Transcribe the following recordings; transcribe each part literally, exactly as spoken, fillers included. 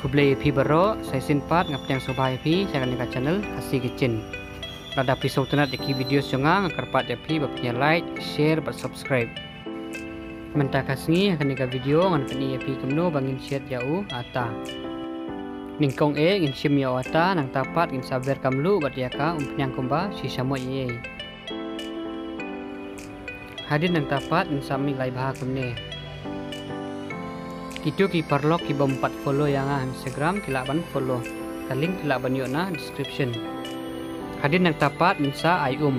Khublei ïa phi baroh, sa shisien pat nga pdiang sngewbha ïa phi sha kane ka channel Khasi Kitchen. Lada phi sngewtynnat ïa ki videos jong nga, nga kyrpad ïa phi ba phin ïa like, share bad subscribe. Mynta ka sngi ha kane ka video ngan pyni ïa phi kumno ba ngin shet ïa u ata. Nyngkong eh ngin shim ïa u ata, nangta pat ngin sa ber ka mluh bad ïa ka umphniang kumba shi shamoit ei ei. Hadien nangta pat ngin sa mih lai bha kumne. Kito ki paralok ki bym pat follow ïa nga ha Instagram ki lah ban follow. Ka link ki lah ban ïoh na description. Hadien nangta pat ngin sa ai um.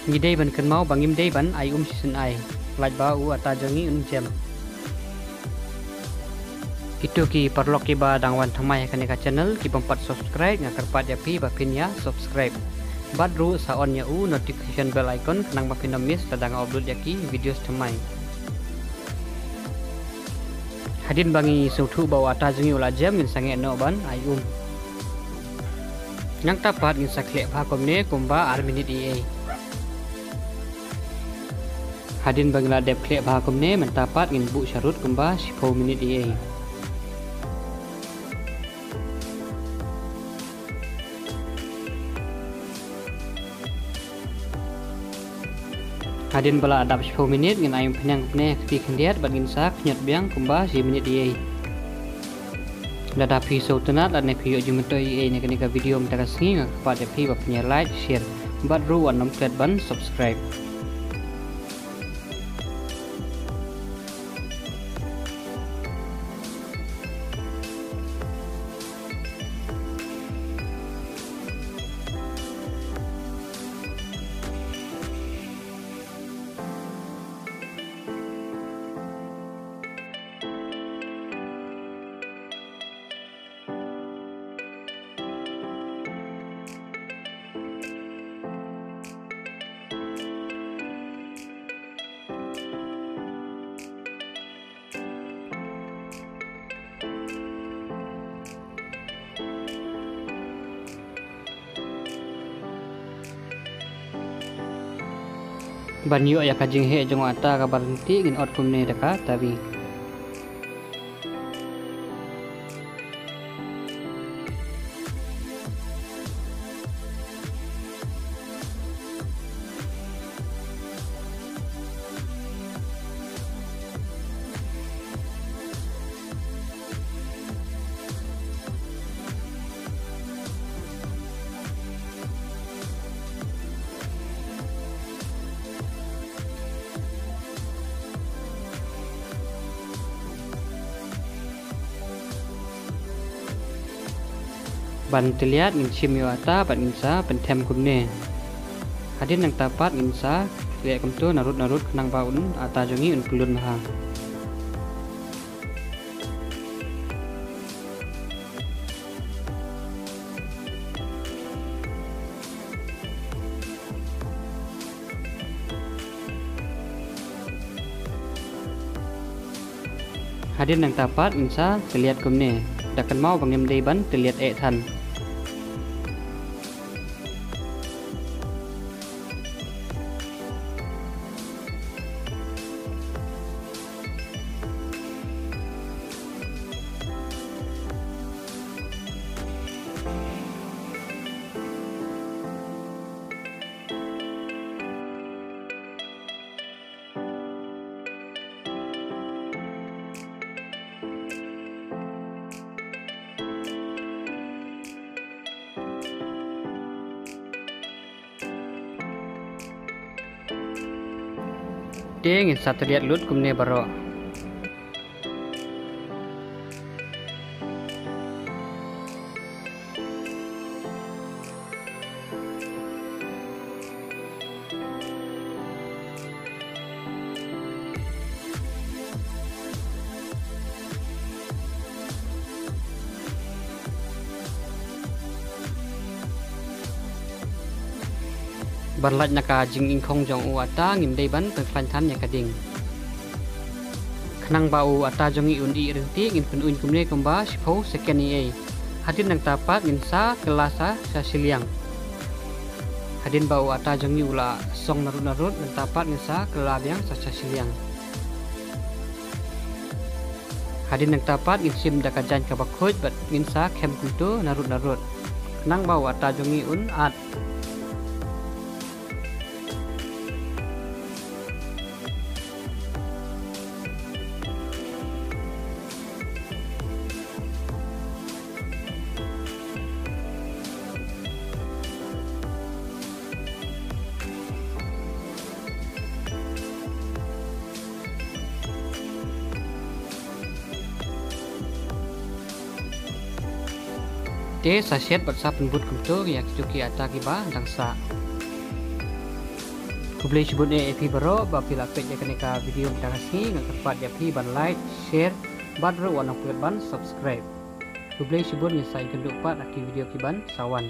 Ngi dei ban kynmaw ba ngim dei ban ai um shisien ei. Lait ba u ata jong ngi un jem. Kito ki paralok kiba dang wan thymmai ha kane ka channel, ki bym pat subscribe, nga kyrpad ïa phi ba phin ïa subscribe. Bad ruh sa on ïa u notification bell icon khnang ba phin ym miss lada nga upload ïa ki videos thymmai. Hadien ba ngi sngewthuh ba u ata jong ngi u la jem, ngin sangeh noh ban ai um. Nangta pat ngin sa khleh bha kumne kumba ar minit ei ei. Hadien ba ngi la dep khleh bha kumne, mynta pat ngin buh sharud kumba shiphew minit ei ei. Hadien ba la dap shiphew minit ngin ai umphniang kumne kti khyndiat bad ngin sa khñiot biang kumba shi minit ei ei. Lada phi sngewtynnat lane phi ïoh jingmyntoi ei ei na kane ka video mynta ka sngi, nga kyrpad ïa phi ba phin ïa like, share bad ruh wat nym klet ban subscribe. Ban ïoh ïa ka jingheh jong u ata kaba ryntih ngin ot kumne da ka tawi. Ban tylliat ngin shim ïa u ata bad ngin sa pynthem kumne. Hadien nangta pat ngin sa khleh kumto narud narud khnang ba u ata jong ngi un pyllun bha. Hadien nangta pat ngin sa tylliat kumne. Da kynmaw ba ngim dei ban tylliat eh than. Te ngin sa tylliat lut kumne baroh. Ban lait na ka jingingkhong jong u ata ngim dei ban pynkhlaiñ than ïa ka ding. Khnang ba u ata jong ngi un ih ryntih ngin pynuiñ kumne kumba shiphew second ei ei. Hadien nangta pat ngin sa kylla sa sha shiliang. Hadien ba u ata jong ngi u la song narud narud nangta pat ngin sa kylla biang sa sha shiliang. Hadien nangta pat ngin shim da ka jaiñ kaba khuid bad ngin sa khem kumto narud narud. Khnang ba u atta jong ngi un at. Te sa shet bad sa pynbud kumto ïa kito ki atta kiba dang sah. Khublei shibun eh ïa phi baroh ba phi la peit ïa kane ka video mynta ka sngi, nga kyrpad ïa phi ban like, share bad ruh wat nang pyrkhat ban subscribe. Khublei shibun, ngin sa ïakynduh pat ha ki video kiban sa wan.